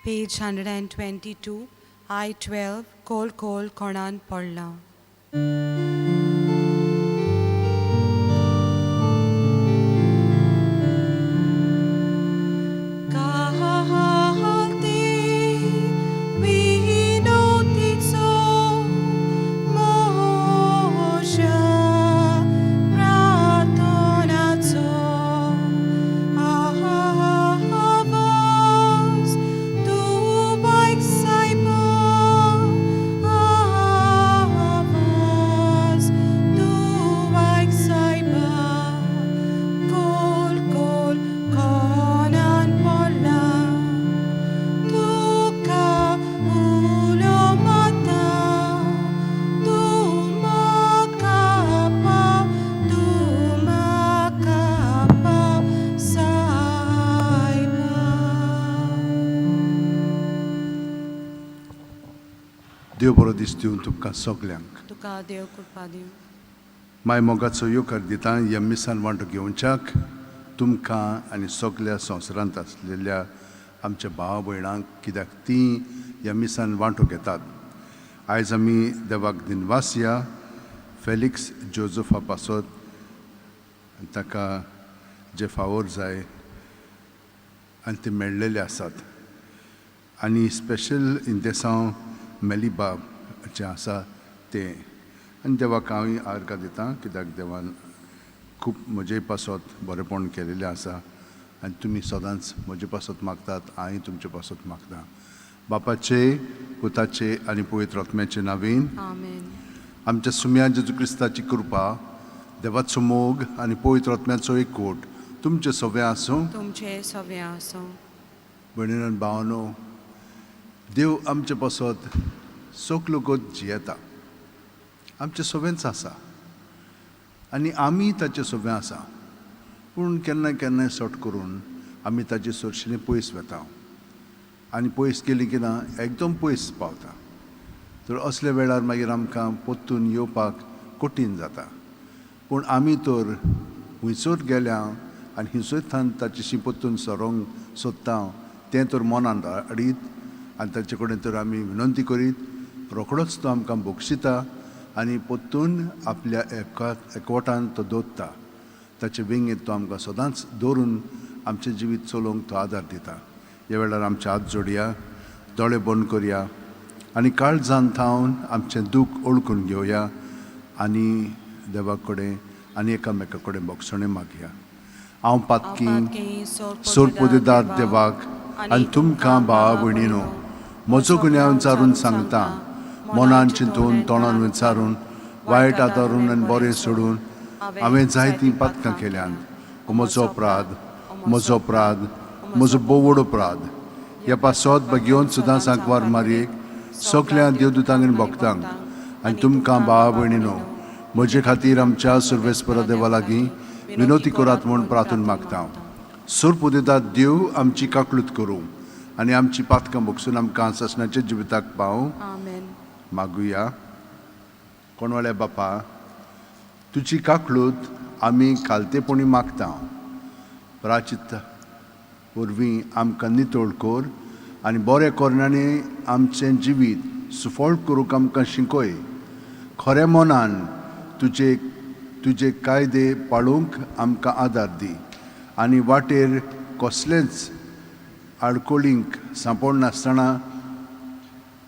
Page 122, I 12, खोल खोल कोणान पडलां. घालते विनोतीचो म्हज्या प्रार्थनाचो आवाज तूं आयक सायबा, आवाज तूं आयक सायबा. खोल खोल कोणान पडला, तुका उलो मारता, तूं म्हाका पाव, तूं म्हाका पाव सायबा. देव बरो दीस दिवन तुमकां सगल्यांक. तुका देव कृपा दिवं. माय मोगाचो येवकार दिता ह्या मिसान वांटो घेवच्याक तुमकां आनी सगल्या संवसारांत आसलेल्या आमच्या भावा भयणांक, कित्याक तीं ह्या मिसान वांटो घेतात. आयज आमी देवाक दिनवासया फेलिक्स जोजफा पासत, ताका जे फावोर जाय आनी ते मेळ्ळेले आसात. आनी स्पेशल इंतेसांव मेलीबाब जें आसा तें, आनी देवाक हांव आर्गां दिता, कित्याक देवान खूब म्हजे पासत बरेंपण केलेलें आसा आनी तुमी सदांच म्हजे पासत मागतात, हांवूय तुमचे पासत मागता. बापाचे, पुताचे आनी पवित्र आत्म्याचे नांवान. आमेन. आमच्या सुम्या जेजू क्रिस्ताची कृपा, देवाचो मोग आनी पवित्र आत्म्याचो एकवट तुमचे सगळें आसूं. तुमचे सगळें आसूं. भयणीनो आनी भावानो, देव आमचे पासत सगलो गत जियेता, आमचे सगळेंच आसा आनी आमी ताचे सगळें आसा. पूण केन्ना केन्नाय सट करून आमी ताचे सरशीं पयस वता आनी पयस गेली की ना एकदम पयस पावता. तर असल्या वेळार मागीर आमकां परतून येवपाक कठीण जाता. पूण आमी तर हुंयसर गेल्या आनी हिंसर थावन ताचेशी परतून सरोंक सोदता तें तर मनान हाडीत आनी ताचे कडेन तर आमी विनंती करीत, रोखडोच तो आमकां बक्षिता आनी परतून आपल्या एकवटान तो दवरता. ताचे वेंगेंत तो आमकां सदांच दवरून आमचें जिवीत चलोवंक तो आदार दिता. ह्या वेळार आमचे हात जोडया, दोळे बंद करया आनी काळजान थावन आमचें दूख ओळखून घेवया आनी देवा कडेन आनी एकामेका कडेन भोगसणें मागया. हांव पातकी सोडपुदेदार देवाक आनी तुमकां भावा भयणीनो म्हजो गुन्यांव विचारून सांगता. मनान चिंतून, तोंडान विचारून, वायट आदारून आनी बरें सोडून हांवें जायतीं पातकां केल्यांत. म्हजो अपराध, म्हजो अपराध, म्हजो बोवड अपराध. ह्या पासत बगेवन सुद्दां सांकवार मारयेक, सगल्या देवदूतांक आनी भक्तांक आनी तुमकां भावा भयणीनो म्हजे खातीर आमच्या सर्वेस्परा देवा लागीं विनोती करात म्हूण प्रार्थना मागता. सोरपुदेदात देव आमची काकलूत करूं आनी आमची पातकां भोगसून आमकां सासणाच्या जिविताक पावूं. आमेन. मागुया. कोणवाल्या बापा, तुजी काकलूत आमी खालतेपणी मागता. प्राचित वरवीं आमकां नितळ कर आनी बऱ्या करणांनी आमचें जिवीत सुफळ करूंक आमकां शिकय. खऱ्या मनान तुजे तुजे कायदे पाळूंक आमकां आदार दी आनी वाटेर कसलेंच आडकोळींक सांपडनासतना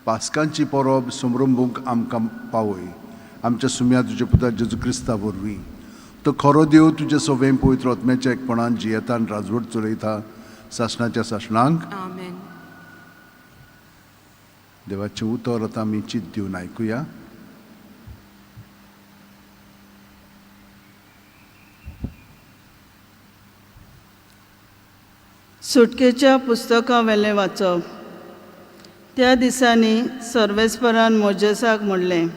पास्कांची परब समरंबूंक आमकां पावय. आमच्या सुम्या तुज्या पुता जेजू क्रिस्ता वरवीं. तो खरो देव, तुज्या सवें पवित्र आत्म्याच्या एकपणान जियेता आनी राजवट चलयता सासणाच्या सासणांक. आमेन. देवाचें उतर आतां आमी चिंत दिवन आयकुया. सुटकेच्या पुस्तकां वेलें वाचप. त्या दिसांनी सर्वेस्परान मोजेसाक म्हणलें,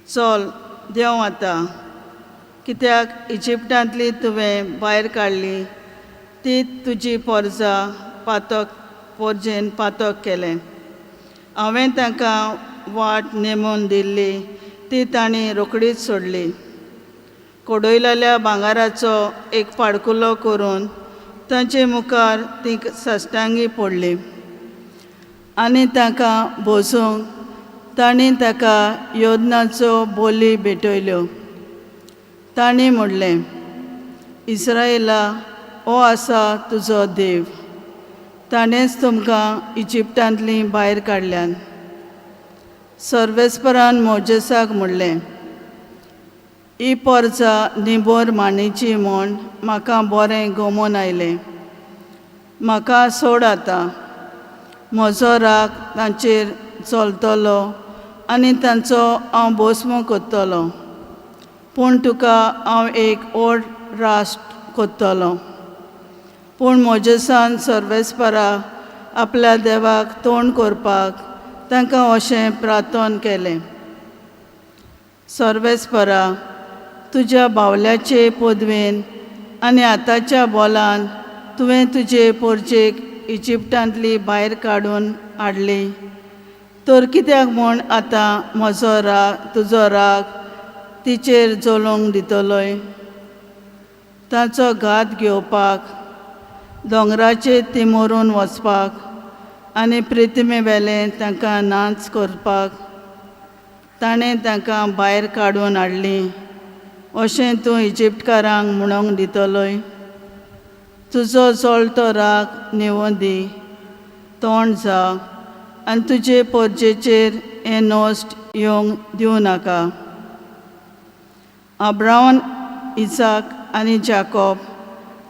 चल देंव आतां, कित्याक इजिप्टांतली तुवें भायर काडली ती तुजी पोरजा पातक पोरजेन पातक केलें. हांवें तांकां वाट नेमून दिल्ली ती तांणी रोखडीच सोडली. कोडयलेल्या भांगराचो एक पाडकुलो करून तांचे मुखार ती साश्टांगी पडली. आनी तांकां भोसूंक तांणी ताका योदनाच्यो बोली भेटयल्यो. तांणी म्हणलें, इस्रायला, हो आसा तुजो देव, ताणेंच तुमकां इजिप्तांतलीं भायर काडल्यान. सर्वेस्परान मोजेसाक म्हणलें, ही पोरजा निबोर मांडीची म्हूण म्हाका बरें गमून आयलें. म्हाका सोड आतां, म्हजो राग तांचेर चलतलो आनी तांचो हांव भस्म करतलो, पूण तुका हांव एक व्हड राष्ट्र करतलो. पूण मोजेसान सर्वेस्परा आपल्या देवाक तोंड करपाक तांकां अशें प्रार्थन केलें, सर्वेस्परा, तुज्या बावल्याचे पदवेन आनी आतांच्या बोलान तुवें तुजे पोरचेक इजिप्तांतली भायर काडून हाडली, तर कित्याक म्हूण आतां म्हजो राग तुजो राग तिचेर जलोवंक दितलोय? तांचो घात घेवपाक, दोंगराचेर ती मरून वचपाक आनी प्रिथ्मी वेलें तांकां नाच करपाक ताणें तांकां भायर काडून हाडलीं अशें तूं इजिप्तकारांक म्हणूंक दितलोय? तुजो जळतो राग न्हिवों दी, तोंड जा आनी तुजे पोरजेचेर हें नश्ट येवंक दिवं नाका. अब्राहम, इसाक आनी जाकोब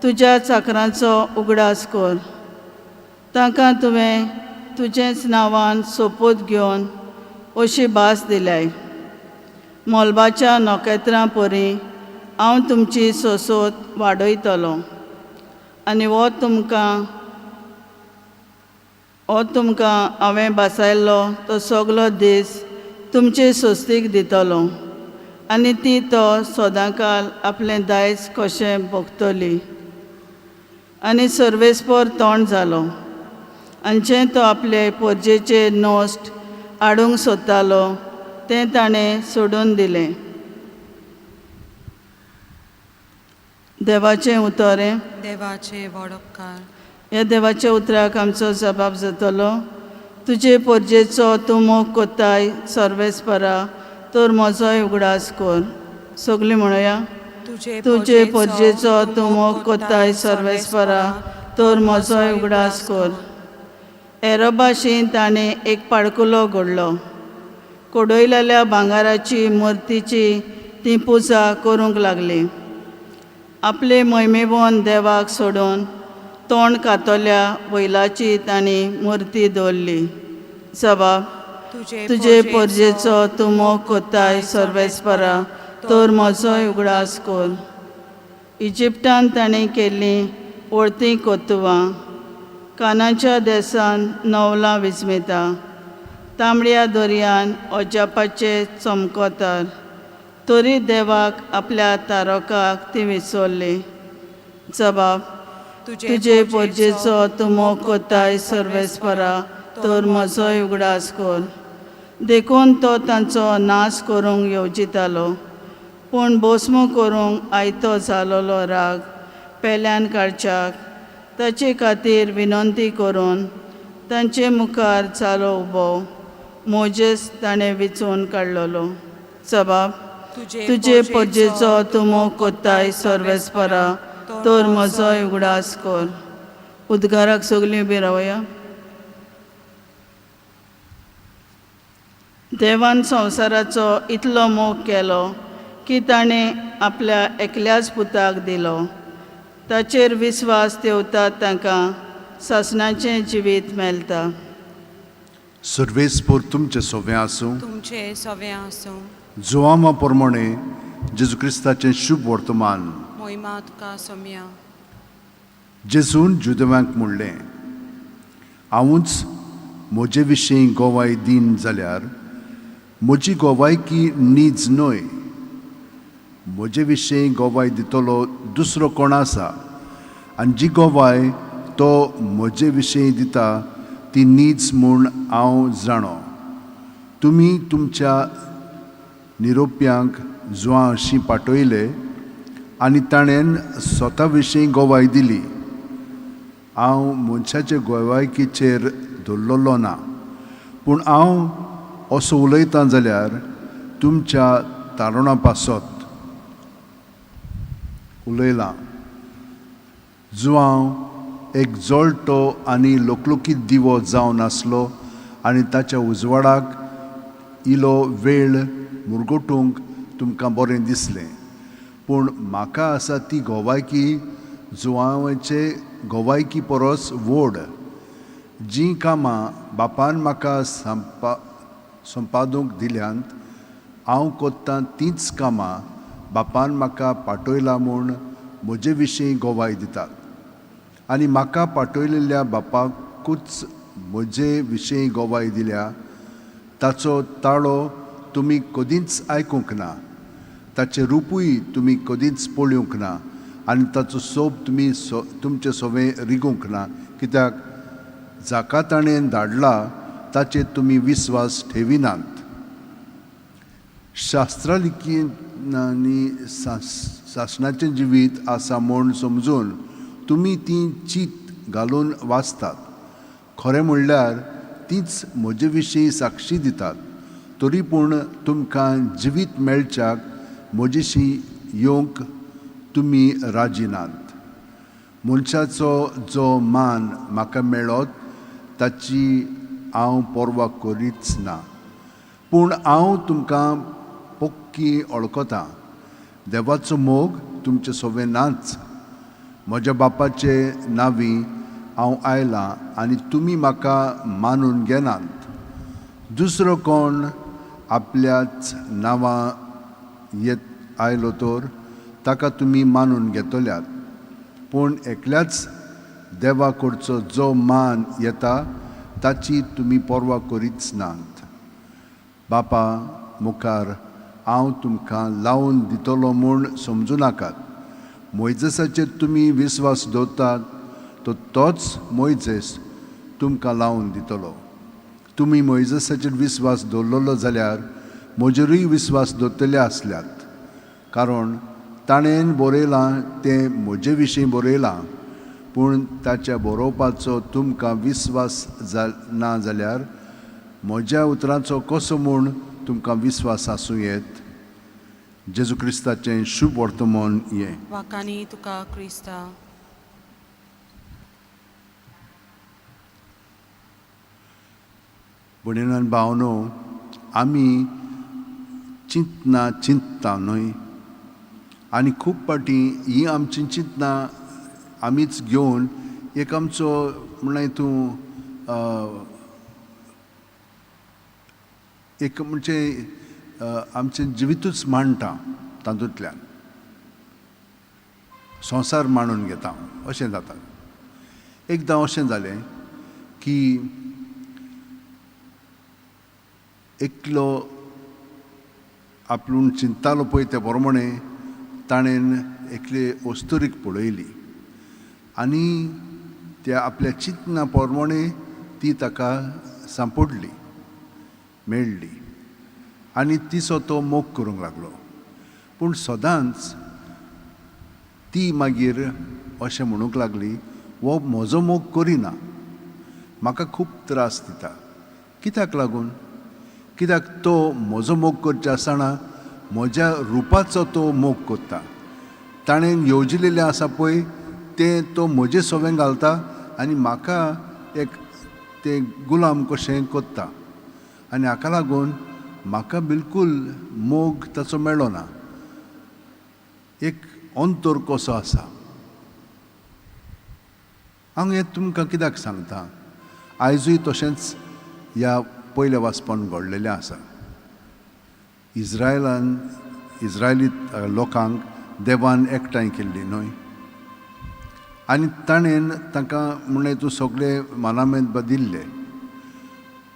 तुज्या चाकरांचो उगडास कर. तांकां तुवें तुजेच नांवान सोपूत घेवन अशी भास दिल्याय, मोलबाच्या नखेत्रां परी हांव तुमची सोसोत वाडयतलो आनी हो तुमकां हांवें भासायल्लो तो सगलो दीस तुमचे सोस्तीक दितलो आनी ती तो सदांकाल आपलें दायज कशें भोगतली. आनी सर्वेस्पर तोंड जालो आनी जें तो आपले पोरजेचेर नश्ट हाडूंक सोदतालो तें ताणें सोडून दिलें. देवाचें उतर हें. देवाचें व्हड उपकार. ह्या देवाच्या उतराक आमचो जबाब जातलो. तुजे पोरजेचो तूं मोग कोत्ताय सर्वेस्परा, तर म्हजोय उगडास कर. सगळीं म्हणया, तुजे पोरजेचो तूं मोग कोत्ताय सर्वेस्परा, तर म्हजोय उगडास कर. एरोबाशीन ताणें एक पाडकुलो घडलो. कोडयलेल्या भांगाराची मुर्तीची ती पुजा करूंक लागली. आपले मोहिमेवन देवाक सोडून तोंड कातोल्या वैलाची तांणी मुर्ती दवरली. जबाब, तुजे पोरजेचो तूं मोग कोत्ताय सर्वेस्परा, तर म्हजोय उगडास कर. इजिप्तान ताणें केल्लीं वळतीं कोतुवां, कानाच्या देसान नवलां विस्मिता, तांबड्या दर्यान अजापाचे चमकोतार, तरी देवाक आपल्या तारकाक ती विसरली. जबाब, तुजे पोरजेचो तूं मोग कोत्ताय सर्वेस्परा, तर म्हजोय उगडास कर. देखून तो तांचो नाश करूंक येवजितालो, पूण भस्म करूंक आयतो जालोलो राग पेल्यान काडच्याक ताचे खातीर विनंती करून तांचे मुखार जालो उबो मोजेस ताणें विचून काडलेलो. जबाब, तुजे पोरजेचो तूं मोग कोत्ताय सर्वेस्परा, तर म्हजोय उगडास कर. उद्गाराक सगळीं उबीं रावया. देवान संवसाराचो इतलो मोग केलो की ताणें आपल्या एकल्याच पुताक दिलो. ताचेर विस्वास ठेवतात तांकां सासणाचें जिवीत मेळटा. सर्वेस्पर तुमचें सोवें आसूं. तुमचें सोवें आसूं. जुवामा प्रमाणे जेजू क्रिस्ताचें शुभ वर्तमान. मोहिमा तुका सोम्या. जेजून जुदेवांक म्हणलें, हांवूच म्हजे विशीं गोवाय दीन जाल्यार म्हजी गोवायकी नीज न्हय. म्हजे विशीं गोवाय दितलो दुसरो कोण आसा आनी जी गोवाय तो म्हजे विशीं दिता ती नीज म्हूण हांव जाणो. तुमी तुमच्या निरोप्यांक जुवां अशी पाठयले आनी ताणें स्वता विशीं गोवाय दिली. हांव मनशाचे गोवायकीचेर धरलेलो ना. पूण हांव असो उलयतां जाल्यार तुमच्या तारुणा पासत उलयलां. जुवांव एक जळटो आनी लोकलोकीत दिवो जावन आसलो आनी ताच्या उजवाडाक इलो वेळ मुरगटूंक तुमकां बरें दिसलें. पूण म्हाका आसा ती गोवायकी जुवांवाचे गोवायकी परस व्हड. जीं कामां बापान म्हाका संपादूंक दिल्यांत हांव कोत्तां तींच कामां बापान म्हाका पाठयला म्हूण म्हजे विशीं गोवाय दितात. आनी म्हाका पाठयलेल्या बापाकूच म्हजे विशीं गोवाय दिल्या. ताचो ताळो तुमी कदींच आयकूंक ना, ताचें रुपूय तुमी कदींच पळोवंक ना आनी ताचो सोब तुमी तुमचे सोवे रिगूंक ना, कित्याक जाका ताणें धाडला ताचेर तुमी विस्वास ठेविनात. शास्त्रालिखितांनी सासणाचें जिवीत आसा म्हूण समजून तुमी ती चीत घालून वाचतात. खरें म्हणल्यार तीच म्हजे विशीं साक्षी दितात. तरी पूण तुमकां जिवीत मेळच्याक म्हजेशी येवंक तुमी राजी नात. मनशाचो जो मान म्हाका मेळत ताची हांव पर्वा करीच ना. पूण हांव तुमकां पक्की वळखतां. देवाचो मोग तुमचे सोवे नाच. म्हज्या बापाचे नांवी हांव आयलां आनी तुमी म्हाका मानून घेनात. दुसरो कोण आपल्याच नांवां येत आयलो तर ताका तुमी मानून घेतल्यात. पूण एकल्याच देवा कडचो जो मान येता ताची तुमी पर्वा करीच नात. बापा मुखार हांव तुमकां लावन दितलो म्हूण समजूं नाकात. मोयजेसाचेर तुमी विस्वास दवरतात तो तोच मोयजेस तुमकां लावन दितलो. तुमी मोयजेसाचेर विस्वास दवरलेलो जाल्यार म्हजेरूय विस्वास दवरतले आसल्यात, कारण ताणें बरयलां तें म्हजे विशीं बरयलां. पूण ताच्या बरोवपाचो तुमकां विस्वास ना जाल्यार म्हज्या उतरांचो कसो म्हूण तुमकां विस्वास आसूं येत. जेजू क्रिस्ताचें शुभ वर्तमान हें. वाकानी तुका क्रिस्ता. भयणीन भावनो, आमी चिंतना चिंतता न्हय, आनी खूब फावटी ही आमची चिंतना आमीच घेवन एक आमचो म्हणल्यार तूं एक म्हणजे आमचें जिवितूच मांडटा, तातूंतल्यान संवसार मांडून घेता अशें जाता. एकदां अशें जालें की एकलो आपूण चिंततालो पळय ते प्रमाणे ताणें एकले अस्तुरीक पळयली आनी त्या आपल्या चिंतना प्रमाणे ती ताका सांपडली, मेळ्ळी आनी तिचो तो मोग करूंक लागलो. पूण सदांच ती मागीर अशें म्हणूंक लागली, हो म्हजो मोग करिना, म्हाका खूब त्रास दिता. कित्याक लागून? कित्याक तो म्हजो मोग करचे आसतना म्हज्या रुपाचो तो मोग करता. ताणें येवजिलेलें आसा पळय तें तो म्हजे सोवें घालता आनी म्हाका एक तें गुलाम कशें करता आनी हाका लागून म्हाका बिलकूल मोग ताचो मेळ्ळो ना. एक अंतर कसो आसा. हांव हें तुमकां कित्याक सांगता, आयजूय तशेंच ह्या पयल्या वाचपान घडलेलें आसा. इस्रायली लोकांक देवान एकठांय केल्ली न्हय, आनी ताणें तांकां म्हणलें तूं सगळे मानामेंत दिल्ले.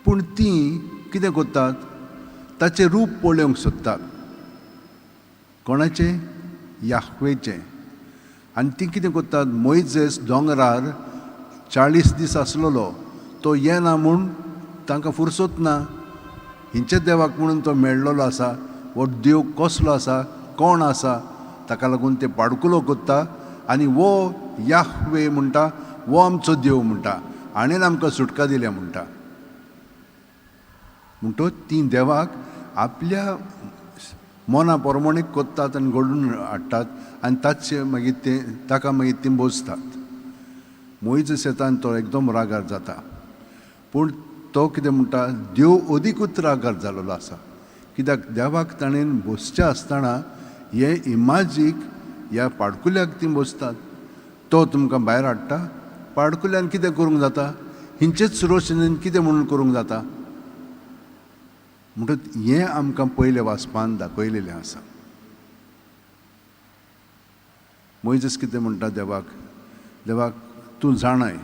पूण तीं कितें करतात, ताचें रूप पळोवंक सोदतात. कोणाचें? याह्वेचें. आनी तीं कितें करतात, मोयजेस दोंगरार 40 दीस आसलेलो, तो येना म्हूण तांकां फुरसत ना. हिंच्या देवाक म्हणून तो मेळ्ळलो आसा, हो देव कसलो आसा, कोण आसा, ताका लागून ते पाडकुलो करता आनी वो याह्वे म्हणटा, वो आमचो देव म्हणटा, हाणें आमकां सुटका दिल्या म्हणटा. म्हणटकच तीं देवाक आपल्या मना प्रमाणे कोत्तात आनी घडून हाडटात आनी ताचे मागीर ते ताका मागीर तीं बसतात. मोयज येता तो एकदम रागार जाता, पूण तो कितें म्हणटा, देव अदिकूच रागार जाल्लो आसा, कित्याक देवाक ताणें बसचें आसतना हे इमाजीक ह्या पाडकुल्याक तीं बसतात. तो तुमकां भायर हाडटा, पाडकुल्यान कितें करूंक जाता, हिंचेच रोशनेन कितें म्हणून करूंक जाता. म्हणटकच हें आमकां पयले वाचपान दाखयलेलें आसा. मोयजस कितें म्हणटा देवाक, देवाक तूं जाणाय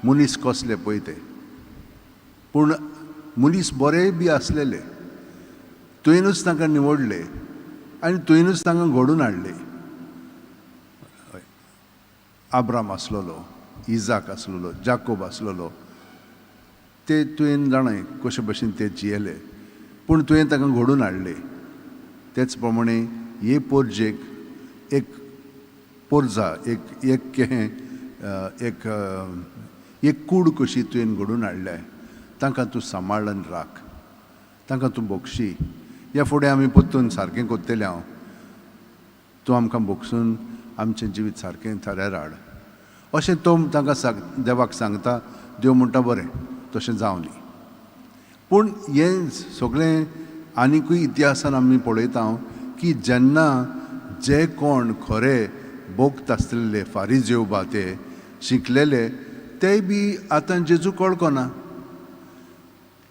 मनीस कसले पळय ते, पूण मनीस बरेय बी आसलेले, तुवेनूच तांकां निवडले आनी तुवेनूच तांकां घडून हाडले. आब्राम आसलेलो, इजाक आसलेलो, जाकोब आसलेलो, ते तुवें जाणाय कशे भशेन ते जियेले, पूण तुवें तांकां घडून हाडले. तेच प्रमाणे हे पोरजेक एक पोरजा एक एक एक एक कूड कशी तुवें घडून हाडल्या, तांकां तूं सांबाळून राख, तांकां तूं बक्षी. ह्या फुडें आमी परतून सारकें करतले हांव, तूं आमकां बक्षून आमचें जिवीत सारकें थाऱ्यार हाड, अशें तो तांकां सांग देवाक सांगता. देव म्हणटा बरें तशें जावं दी. पूण हें सगळें आनिकूय इतिहासान आमी पळयता की जेन्ना जे कोण खरे भोक्त आसलेले फारीज बा ते शिकलेले ते बी आतां जेजू कळकना.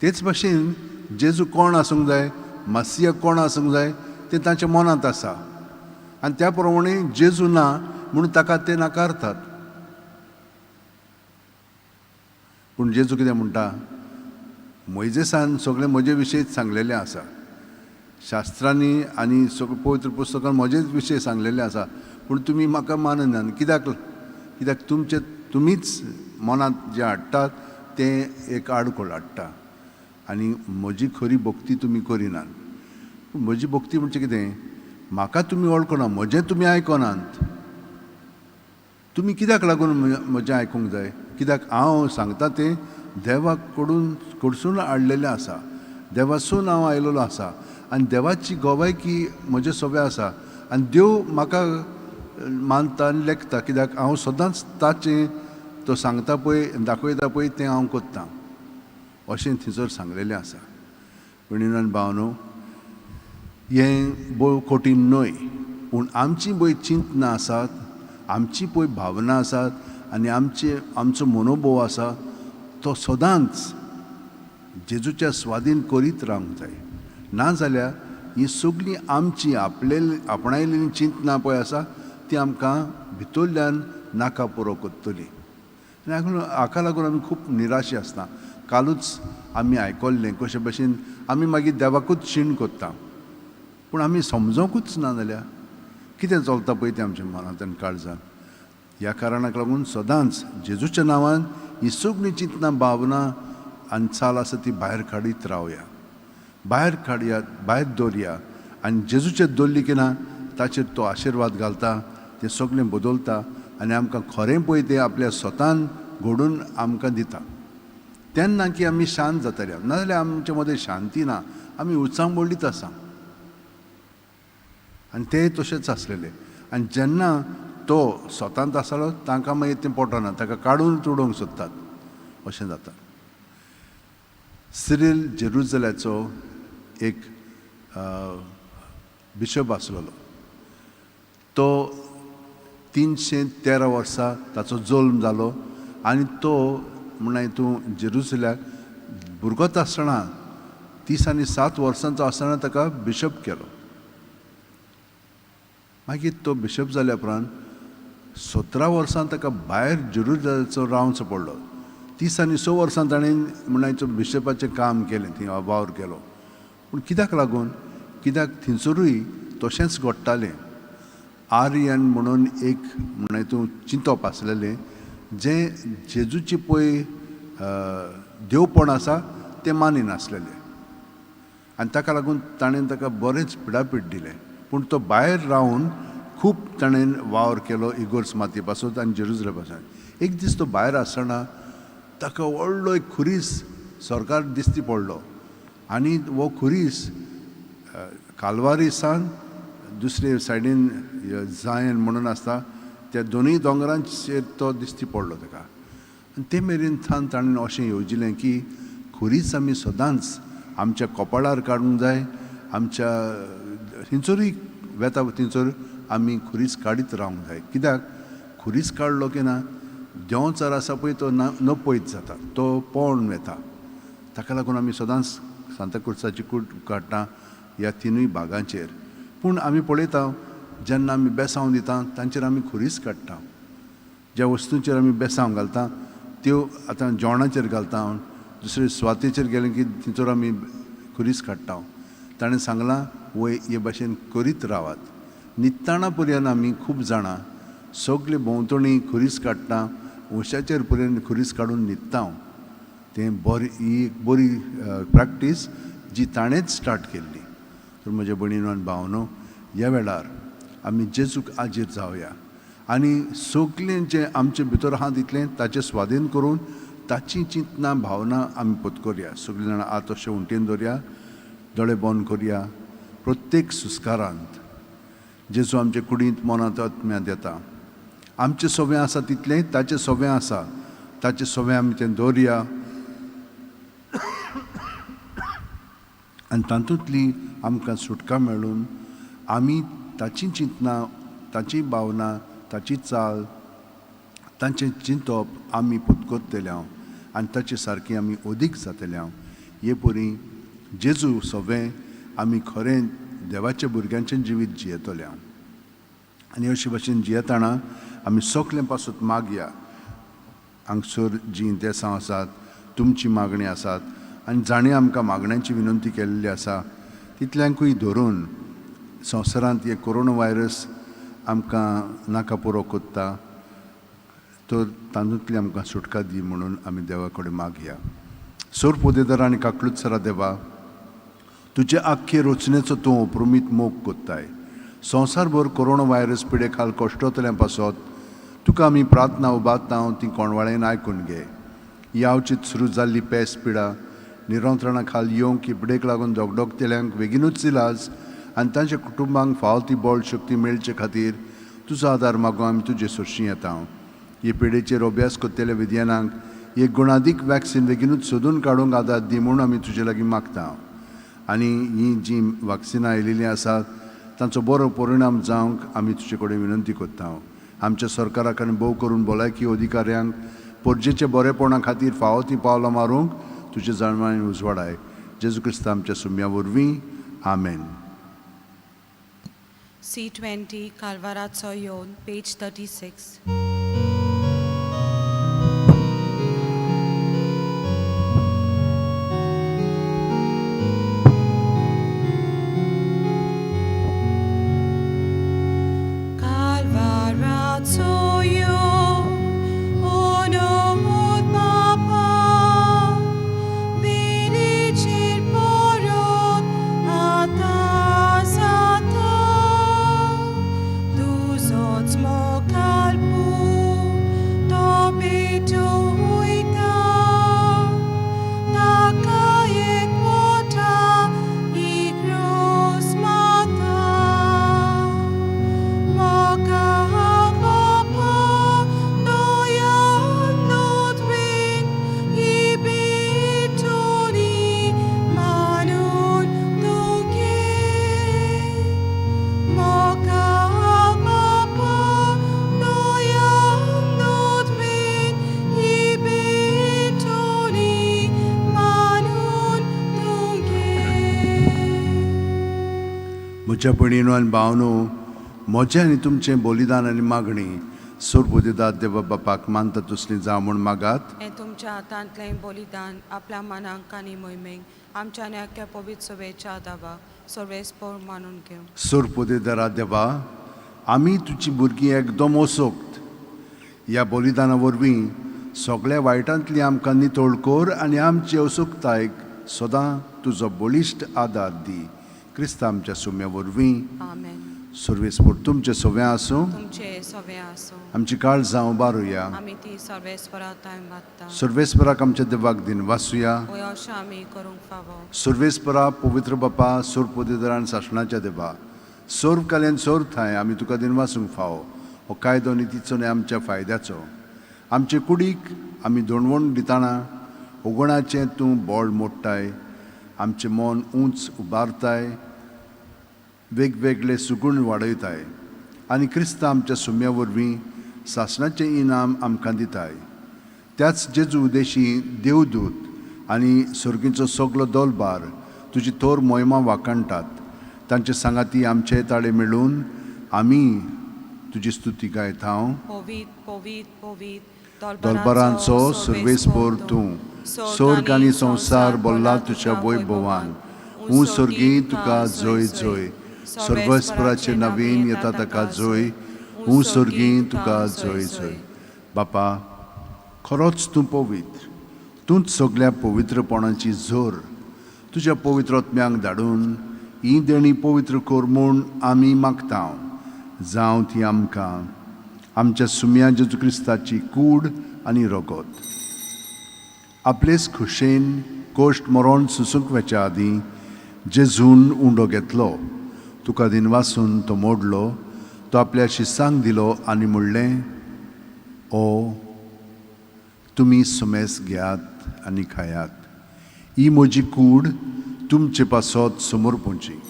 तेच भाशेन जेजू कोण आसूंक जाय, मासिया कोण आसूंक जाय तें तांच्या मनांत आसा आनी त्या प्रमाणे जेजू ना म्हणून ताका ते नाकारतात. पूण जेजू कितें म्हणटा, मोयजेसान सगळें म्हजे विशयीच सांगलेलें आसा, शास्त्रांनी आनी सगळें पवित्र पुस्तकान म्हजेच विशय सांगलेलें आसा, पूण तुमी म्हाका माननात. कित्याक? कित्याक तुमचे तुमीच मनांत जें हाडटात तें एक आडखळ हाडटा आनी म्हजी खरी भक्ती तुमी करिनात. पूण म्हजी भक्ती म्हणजे कितें, म्हाका तुमी वळखना, म्हजें तुमी आयकनात, तुमी कित्याक लागून म्हजें आयकूंक जाय? कित्याक हांव सांगता तें देवाक कडून कडसून हाडलेलें आसा, देवासून हांव आयलेलो आसा आनी देवाची गवायकी म्हजे सोबे आसा आनी देव म्हाका मानता आनी लेखता, कित्याक हांव सदांच ताचें तो सांगता पळय दाखयता पळय तें हांव करतां, अशें थंयसर सांगलेलें आसा. भयणीनो भावनो, हें भोव कठीण न्हय, पूण आमची पळय चिंतनां आसात, आमची पळय भावना आसात आनी आमचे आमचो मनोभोव आसा तो सदांच जेजूच्या स्वादीन करीत रावंक जाय. नाजाल्यार ही सगळीं आमची आपले आपणायलेली चिंतनां पळय आसा ती आमकां भितरल्यान नाका पुरो करतली. आनी हाका लागून आमी खूब निराशी आसता. कालूच आमी आयकल्लें कशे भशेन आमी मागीर देवाकूच शीण करता, पूण आमी समजोंकूच ना जाल्यार कितें चलता पळय तें आमच्या मनांत आनी काळजांत. ह्या कारणाक लागून सदांच जेजूच्या नांवान ही सगळीं चिंतनां भावना आनी चाल आसा ती भायर काडीत रावया, भायर काडया, भायर दवरया आनी जेजूचेर दवरली की ना ताचेर तो आशिर्वाद घालता, तें सगळें बदलता आनी आमकां खरें पळय तें आपल्या स्वतान घडून आमकां दिता. तेन्ना की आमी शांत जातले, नाजाल्यार आमचे मदें शांती ना, आमी उचांबळीत आसा. आनी ते तशेंच आसलेले आनी जेन्ना तो स्वतांत आसलो तांकां मागीर तें पटना, ताका काडून उडोवंक सोदतात, अशें जाता. सिरील जेरुजल्याचो एक बिशप आसलेलो, तो 313 वर्सां ताचो जल्म जालो आनी तो म्हणल्यार तूं जेरुजल्याक भुरगोच आसतना 30 आनी 7 वर्सांचो आसतना ताका बिशप केलो. मागीर तो बिशप जाल्या उपरांत 17 वर्सां ताका भायर जेरुजल्याचो रावचो पडलो. 30 आनी 6 वर्सां ताणें म्हणल्यार बिशपाचें काम केलें, थंय वावर केलो. पूण कित्याक लागून, कित्याक थंयसरूय तशेंच घडटालें. आर्यन म्हणून एक म्हणल्यार तूं चिंतप आसलेलें जें जेजूची पळय देवपण आसा तें मानिनासलेलें आनी ताका लागून ताणें ताका बरेंच पिडापीड दिलें. पूण तो भायर रावन खूब ताणें वावर केलो इगोर्स माती पासून आनी जेरुजले पासून. एक दीस तो भायर आसतना ताका व्हडलो एक खुरीस सरकार दिसती पडलो. आनी हो खुरीस कालवारी सान दुसरे सायडीन जायन म्हणून आसता त्या दोनूय दोंगरांचेर तो दिश्टी पडलो ताका. आनी ते मेरेन थावन ताणें अशें येवजिलें की खुरीस आमी सदांच आमच्या कपाळार काडूंक जाय, आमच्या थंयसरूय वेता थंयसर आमी खुरीस काडीत रावंक जाय. कित्याक खुरीस काडलो की ना देंवचार आसा पळय तो नपयत जाता, तो पळोवन वेता. ताका लागून आमी सदांच सांताक्रुजाची कूड काडटा ह्या तिनूय भागांचेर. पूण आमी पळयता जेन्ना आमी बेसांव दिता तांचेर आमी खुरीस काडटा. ज्या वस्तूंचेर आमी बेसांव घालता त्यो आतां जेवणाचेर घालता, दुसरे सुवातेचेर गेले की थंयसर आमी खुरीस काडटा. ताणें सांगलां वय हे भाशेन करीत रावात. न्हिदतना पर्यंत आमी खूब जाणां सगळे भोंवतणी खुरीस काडटा, उशाचेर पर्यंत खुरीस काडून न्हिदता. तें बरी ही एक बरी प्रॅक्टीस जी ताणेंच स्टार्ट केल्ली. तर म्हज्या भयणीनो आनी भावनो, ह्या वेळार आमी जेजूक आजीर जावया आनी सगळें जें आमचे भितर आहा तितलें ताचें स्वाधीन करून ताची चिंतना भावना आमी पत्करया. सगळीं जाणां हात अशें उंटेन दवरया, दोळे बंद करया. प्रत्येक सुस्कारांत जेजू आमचे कुडींत मनांत आत्म्यांत येता. आमचें सवें आसा तितलें ताचें सवें आसा, ताचें सवें आमी तें दवरया आनी तातूंतली आमकां सुटका मेळून आमी ताची चिंतना, ताची भावना, ताची चाल, तांचें चिंतप आमी पत्करतले हांव आनी ताचे सारकी आमी अदीक जातले हांव. हे परी जेजू सवें आमी खरें देवाच्या भुरग्यांचें जिवीत जियेतले हांव. आनी अशे भाशेन जियेतना आमी सगळें पासून मागया. हांगसर जीं देसां आसात तुमची मागणी आसात आनी जाणें आमकां मागण्यांची विनंती केल्ली आसा तितल्यांकूय धरून संवसारांत हे कोरोना व्हायरस आमकां नाका पुरो कोत्ता, तर तातूंतली आमकां सुटका दी म्हणून आमी देवा कडेन मागया. सोर पोदेदार आनी काकलुतसरा देवा, तुजे आख्खे रचनेचो तूं अप्रुमीत मोग कोत्ताय. संवसारभर कोरोना व्हायरस पिडे खाल कश्टतल्या पासत तुका आमी प्रार्थना उबारता ती कोणवाळेन आयकून घे. यावचीत सुरू जाल्ली पेस पिडा निरंत्रणा खाल येवंक ही पिडेक लागून धगधगतल्यांक बेगीनूच इलाज आनी तांच्या कुटुंबांक फावो ती बळ शक्ती मेळचे खातीर तुजो आदार मागूं आमी तुजे सरशीं येता. हे पिडेचेर अभ्यास करतल्या विज्ञानांक एक गुणादीक वॅक्सिन बेगीनूच सोदून काडूंक आदार दी म्हूण आमी तुजे लागीं मागता. आनी हीं जीं वॅक्सिनां आयिल्लीं आसात तांचो बरो परिणाम जावंक आमी तुजे कडेन विनंती करता. आमच्या सरकाराक आनी भोव करून भलायकी अधिकाऱ्यांक परजेच्या बरेपणा खातीर फावो ती पावलां मारूंक तुजे जाणवाय उजवाडाय. जेजू क्रिस्ता आमच्या सुम्या वरवीं, आमेन. C20 कालवाराचो येवन, पेज 36. कालवाराचो येवन ओनोत बापा वेलीचेर परत आतां जाता तुजोच मोगाल पूत तो पेटोयता ताका एकवटा इग्रोस माता मोगा बापा दोयान नोतवेन इबिटोनी मानून तुगे मोगा बापा दोयान नोतवेन इबिटोनी मानून तुगे. म्हज्या भयणीनो आनी भावनो, म्हजें आनी तुमचें बलिदान आनी मागणी सोरबुदेदाद देवा बापाक मानता तसली जावं म्हूण मागात. हें तुमच्या हातांतलें बलिदान आपल्या मनाक आनी मोहिमेक आमच्या आनी आख्या पवित्र सभेच्या दावाक सर्वेस्पोर मानून घेवं. सोरपोदेदारा देवा, आमी तुजी भुरगीं एकदम असोक्त ह्या बलिदाना वरवीं सगळ्या वायटांतली आमकां नितळ कर आनी आमचे असोक्तायक सदां तुजो बळिश्ट आदार दी. क्रिस्ता आमच्या सुम्या वरवीं. आमेन. सर्वेस्पोर तुमचें सगळें आसूं. तुमचे सगळे आसूं. आमची काळ जावं बारुया. आमी ती सर्वेस्परा थांय मागता. सर्वेस्पराक आमच्या देवाक दिन वासूया. वय अशें आमी करूंक फावो. सर्वेस्परा, पवित्र बापा, सोर पदेदारान सासणाच्या देवा, सोर काल्यान सोर थांय आमी तुका दिन वासूंक फावो. हो कायदो नितीचो आनी आमच्या फायद्याचो. आमचे कुडीक आमी दोणवण दितना उगणाचें तूं बळ मोडटाय, आमचें मन उंच उबारताय, वेगवेगळे सुगूण वाडयताय आनी क्रिस्ता आमच्या सुम्या वरवीं सासणाचें इनाम आमकां दिताय. त्याच जेजू उदेशी देवदूत आनी सर्गीचो सगलो दोलबार तुजी थोर मोहिमा वाखाणटात. तांचे सांगाती आमचे ताळे मेळून आमी तुजी स्तुती गायता. हांव पवीत पवीत पवीत दलबारांचो सर्वेस्पोर तूं, स्वर्ग आनी संवसार बोल्ला तुज्या वैभवान. ऊं स्वर्गी तुका जय जय, सर्वस्पराचे नवीन येता ताका जय, ऊं स्वर्गी तुका जय जय. बापा, खरोच तूं पवित्र, तूंच सगल्या पवित्रपणाची जोर. तुज्या पवित्र आत्म्यांक धाडून ही देणी पवित्र कर म्हूण आमी मागता. जावं ती आमकां आमच्या सुम्या जेजू क्रिस्ताची कूड आनी रगत. आपलेच खुशेन कोश्ट मरण सुसूंक वेच्या आदीं जेजून उंडो घेतलो, तुका दिनवासून तो मोडलो, तो आपल्या शिसांक दिलो आनी म्हणलें, ओ तुमी सुमेस घेयात आनी खायात, ही म्हजी कूड तुमचे पासत समर्पूंची.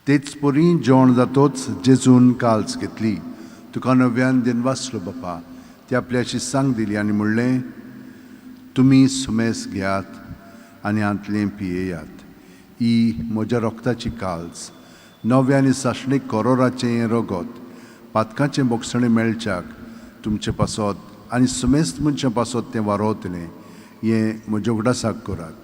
तेच परी जेवण जातोच जेजून काल्स घेतली, तुका नव्यान दिनवासलो बापा, ती आपल्या शिसांक दिली आनी म्हणलें, तुमी सुमेस घेयात आनी हांतलें पियेयात, ही म्हज्या रोगताची काल्स, नव्या आनी सासणीक करोराचें हें रगत, पातकाचें बोगसणें मेळच्याक तुमचे पासत आनी सुमेस्त मनशां पासत तें वारोवतलें, हें म्हज्या उगडासाक करात.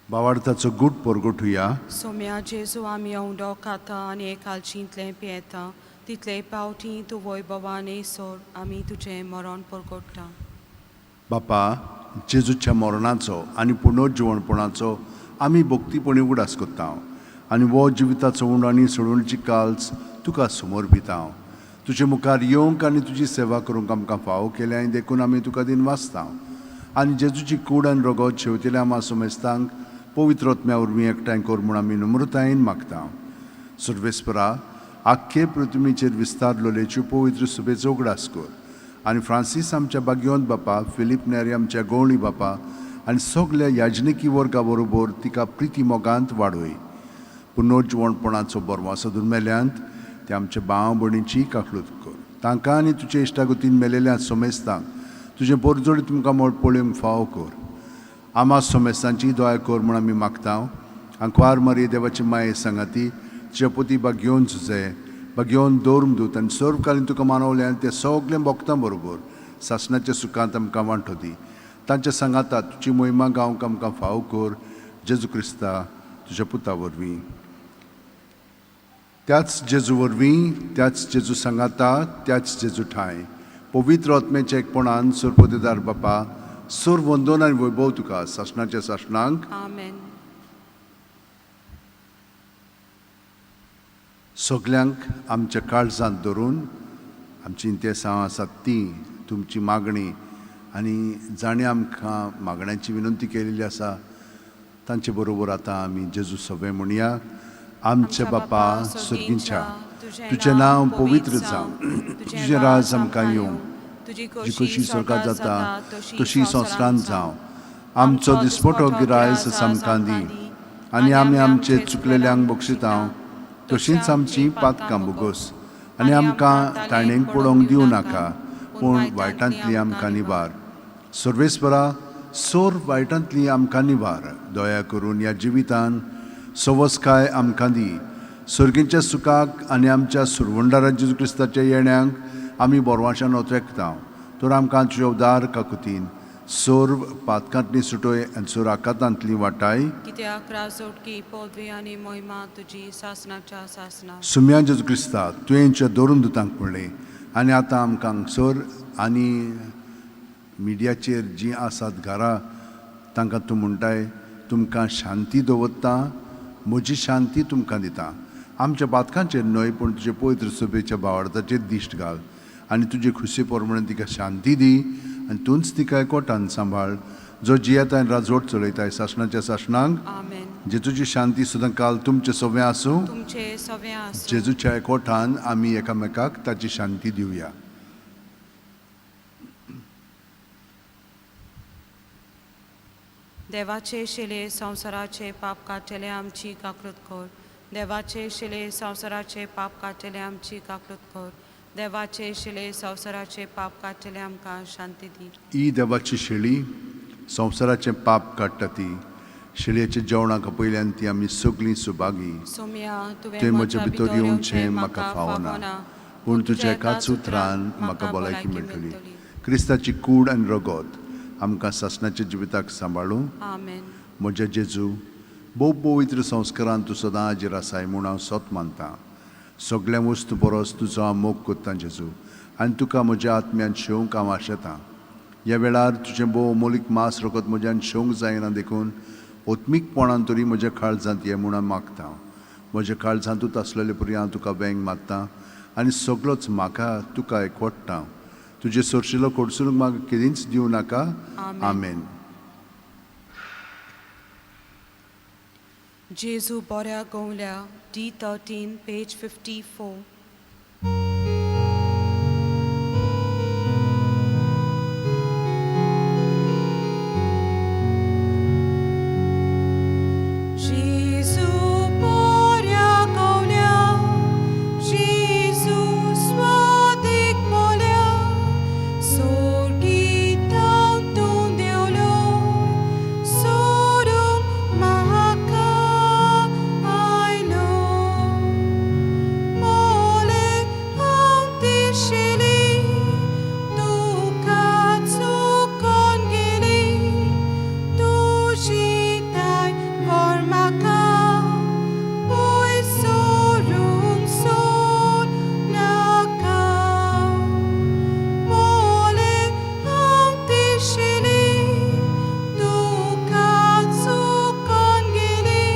बावार्थाचो गूट परगटुया. सोम्या जेजू, आमी उंडो खाता आनी एकालचींतलें पियेता तितले पावटी तूं वैभवान येयसर आमी तुजें मरण परगट्टा. बापा, जेजूच्या मरणाचो आनी पुनर्जिवणपणाचो आमी भक्तीपणी उगडास करता आनी हो जिविताचो उंडो आनी सोडवणीची काल्स तुका समर्पिता. तुजे मुखार येवंक आनी तुजी सेवा करूंक आमकां फावो केल्या देखून आमी तुका दिन वाचता आनी जेजूची कूड आनी रगत शेवतेल्या आमा समेस्तांक पवित्र आत्म्या वरवीं एकठांय कर म्हूण आमी नम्रतायेन मागता. सर्वेस्परा, आख्खे पृथ्वीचेर विस्तारलेल्यो पवित्र सुबेचो उगडास कर आनी फ्रांसीस आमच्या बागयोंत बापा, फिलीप नेरी आमच्या गवळी बापा आनी सगल्या याजनिकी वर्गा बरोबर तिका प्रिती मोगांत वाडय. पुनर्जिवणपणाचो बरवासो दुर्मेल्यांत ते आमच्या भाव भयणीची काकलूत कर. तांकां आनी तुजे इश्टागतीन मेलेल्या सोमेस्तांक तुजें बोरजोडी तुमकां मोड पळोवंक फावो कर. आमा सोमेस्तांची दया कर म्हूण आमी मागता. आंकवार मारी देवाची माये सांगाती तुज्या पोती बागयोवन सुजे बागयोवन दवरून दूत आनी सर्वकालीन तुका मानवल्यान ते सगळें भोगता बरोबर सासणाच्या सुखांत आमकां वांटो दी. तांच्या सांगाता तुजी मोहिमा गावंक आमकां फावो कर, जेजू क्रिस्ता तुज्या पुता वरवीं. त्याच जेजू वरवीं, त्याच जेजू सांगाता, त्याच जेजू ठांय पवित्र आत्म्याच्या एकपणान सरपदेदार बापा, सोर वंदन आनी वैभव तुका सासणाच्या सासणांक. आमेन. सगल्यांक आमच्या काळजांत धरून आमची इंतेसांव आसात ती तुमची मागणी आनी जाणें आमकां मागण्यांची विनंती केलेली आसा तांचे बरोबर आतां आमी जेजू सभे म्हणया. आमच्या बापा सर्गींच्या, तुजें नांव पवित्र जावं, तुजें राज आमकां येवं, तुजी तुजी खोशी स्वर्गात जाता तशी संवसारांत जावं. आमचो दिसपटो गिरायस आमकां दी आनी आमी आमचे चुकलेल्यांक बक्षिता तशींच आमची पातकां बोगस आनी आमकां ताणेंक पडोवंक दिवं नाका, पूण वायटांतली आमकां निवार. सर्वेस्परा, सोर वायटांतली आमकां निवार. दया करून ह्या जिवितान सवसकाय आमकां दी. सर्गीच्या सुखाक आनी आमच्या सुरवंडारा जेजू क्रिस्ताच्या येण्यांक आमी बोरवाशान ओतरेकता. तर आमकां तुज्या उदार काकुतीन सर्व पातकांतली सुटय आनी सोर आकातांतली वाटाय. कित्याक राजोटकी पदवी आनी मोहिमा तुजी सासणाच्या सासणा. सुम्या जेजू क्रिस्ता, तुवेंच्या धरून दुतांक म्हणलें आनी आतां आमकां हांगसर आनी मिडियाचेर जीं आसात घरा तांकां तूं म्हणटाय, तुमकां शांती दवरता, म्हजी शांती तुमकां दिता. आमच्या पातकांचेर न्हय पूण तुजे पवित्र सभेच्या भावार्थाचेर दिश्ट घाल आनी तुजे खुशे प्रमाणे तिका शांती दी आनी तूंच तिका एकवटान सांबाळ, जो जियेता आनी राजवट चलयताय सासणाच्या सासणांक. आमेन. जेजूची शांती सुद्दां काल तुमचे सगळें आसूं. तुमचे सगळें आसूं. जेजूच्या एकवटान आमी एकामेकाक ताची शांती दिवया. देवाचे शिले संवसाराचे पाप काडटले आमची काकूत कर. देवाचे शिले संवसाराचे पाप काडटले आमची काकूत कर. देवाचे शिले संवसाराचे पाप काडटले आमकां शांती दी. ही देवाची शेळी संवसाराचें पाप काडटा ती शेळयेच्या जेवणाक पयल्यान ती आमी सगळीं सुभागी. सोम्या, तुवें तुवें म्हज्या भितर येवचें म्हाका फावना, पूण तुज्या एकाच उतरान म्हाका भलायकी मेळटली. क्रिस्ताची कूड आनी रगत आमकां सासणाच्या जिविताक सांबाळूं. आमेन. म्हज्या जेजू, भोव पवित्र संस्कारान तूं सदां हाजीर आसाय म्हूण हांव सत मानतां. सगळ्या वस्तू परस तुजो हांव मोग करतां जेजू, आनी तुका म्हज्या आत्म्यान शेवंक हांव आशेतां. ह्या वेळार तुजें भोव अमोलीक मांस रगत म्हज्यान शेवंक जायना, देखून ओत्मीकपणान तरी म्हज्या काळजांत ये म्हूण हांव मागतां. म्हज्या काळजांतूच आसलेले परी हांव तुका वेंग मारतां आनी सगळोच म्हाका तुका एकवटता. तुजे सरशिलो कोडसुरूंक म्हाका केदींच दिवं नाका. आमेन. जेजू बऱ्या गवल्या, D 13, page 54. जेजू बऱ्या गवल्या, जेजू स्वादीक बोल्या, सोर्गितां तूं देवलो, सोडूंक म्हाका आयलो. मोले हांव दिशिल्ली, तुका चुकोन गेली, तुजी दाय व्हर म्हाका, पयस सरूंक सोड नाका. मोले हांव दिशिल्ली, तुका चुकोन गेली,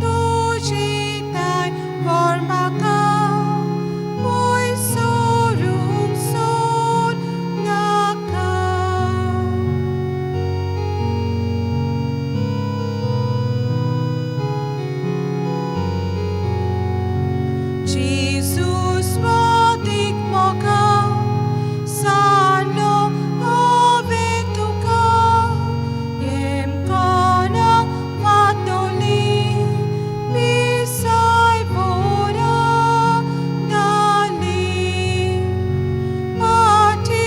तुजी दाय व्हर म्हाका, पयस सरूंक सोड नाका. जेजू स्वादीक मोगा, सांडलो हांवें तुका, येमकोना वातोली, पिसाय बोरा घाली. माटी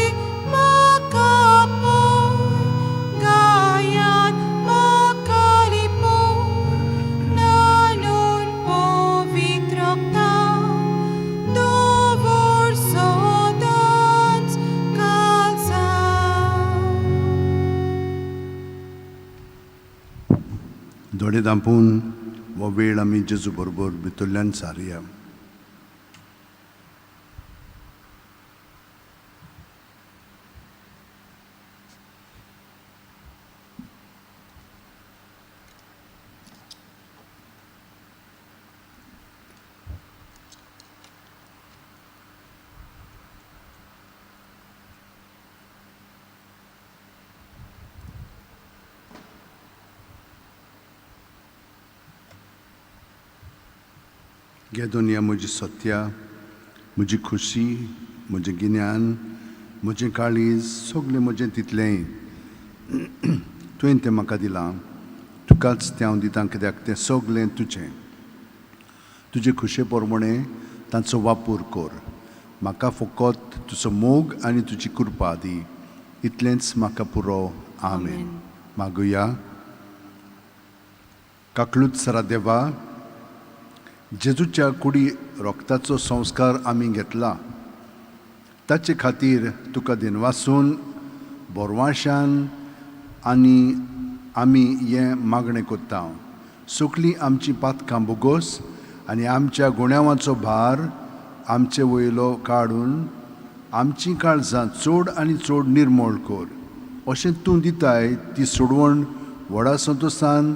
म्हाका पळय, गायान म्हाका लिपय, न्हाणून पवित्र रगतान दवर सदांच काळजांत. दोळे धांपून हो वेळ आमी जेजू बरोबर भितरल्यान सारया. घे दुनिया म्हजी सत्या, म्हजी खुशी, म्हजें गिन्यान, म्हजें काळीज, सगळें म्हजें तितलेंय तुवें तें म्हाका दिलां. तुकाच तें हांव दितां, कित्याक तें सगळें तुजें. तुजे खुशे प्रमाणें तांचो वापर कर. म्हाका फकत तुजो मोग आनी तुजी कृपा दी, इतलेंच म्हाका पुरो. आमेन. मागुया. काकलूत सरा देवा, जेजूच्या कुडी रक्ताचो संस्कार आमी घेतला, ताचे खातीर तुका दिनवासून भरवांशान आनी आमी हें मागणें कोत्ता. सगलीं आमचीं पातकां बोगोस आनी आमच्या गुण्यांवाचो भार आमचे वयलो काडून आमचीं काळजां चड आनी चड निर्मळ कर. अशें तूं दिताय ती सोडवण व्हडा संतोसान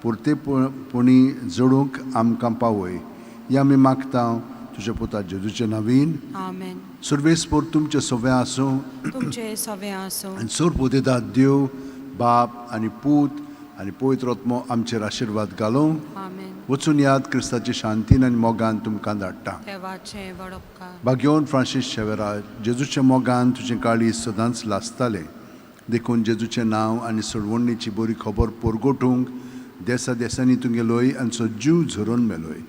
पुरतेपणी जोडूंक आमकां पावय. हें आमी मागता तुज्या पुता जेजूचे नवीन. आमेन. सर्वेस्पोर तुमचें सगळें आसूं. तुमचे सवे आसूं. आनी सोरपोतेदाद देव बाप आनी पूत आनी पवित्र आत्मो आमचेर आशिर्वाद घालूं. आमेन. वचून याद क्रिस्ताचे शांतीन आनी मोगान तुमकां धाडटा. देवाचें व्हड उपकार. भाग्योन फ्रांसीस शेवेरा, जेजूच्या मोगान तुजें काळीज सदांच लासतालें. देखून जेजूचें नांव आनी सोडवणीची बरी खबर परगटूंक देसा देसांनी तूं गेलोय आनी सजीव झरोवन मेलोय.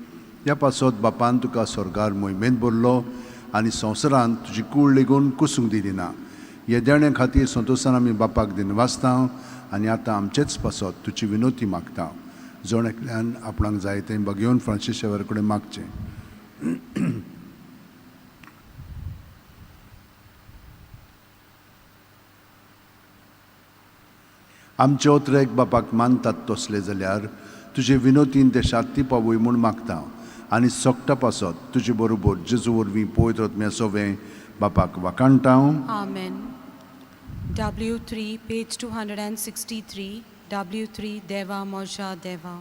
ह्या पासत बापान तुका स्वर्गार मोहिमेंत भरलो आनी संवसारांत तुजी कूळ लेगून कुसूंक दिली ना. हे देण्या खातीर संतोसान आमी बापाक दिनवासता आनी आतां आमचेच पासत तुजी विनोती मागता. जण एकल्यान आपणाक जाय तें बगेवन फ्रांसीस शेवर कडेन मागचें. आमचे ओत्रेक बापाक मानतात तसले जाल्यार तुजे विनोतीन ते शांती पावय म्हूण मागता आनी सोकटा पासत तुजे बरोबर जेजू वरवीं पवित्र आत्म्या सोवें बापाक वाखाणटा. आमेन. W3, page 263, W3, देवा म्हज्या देवा.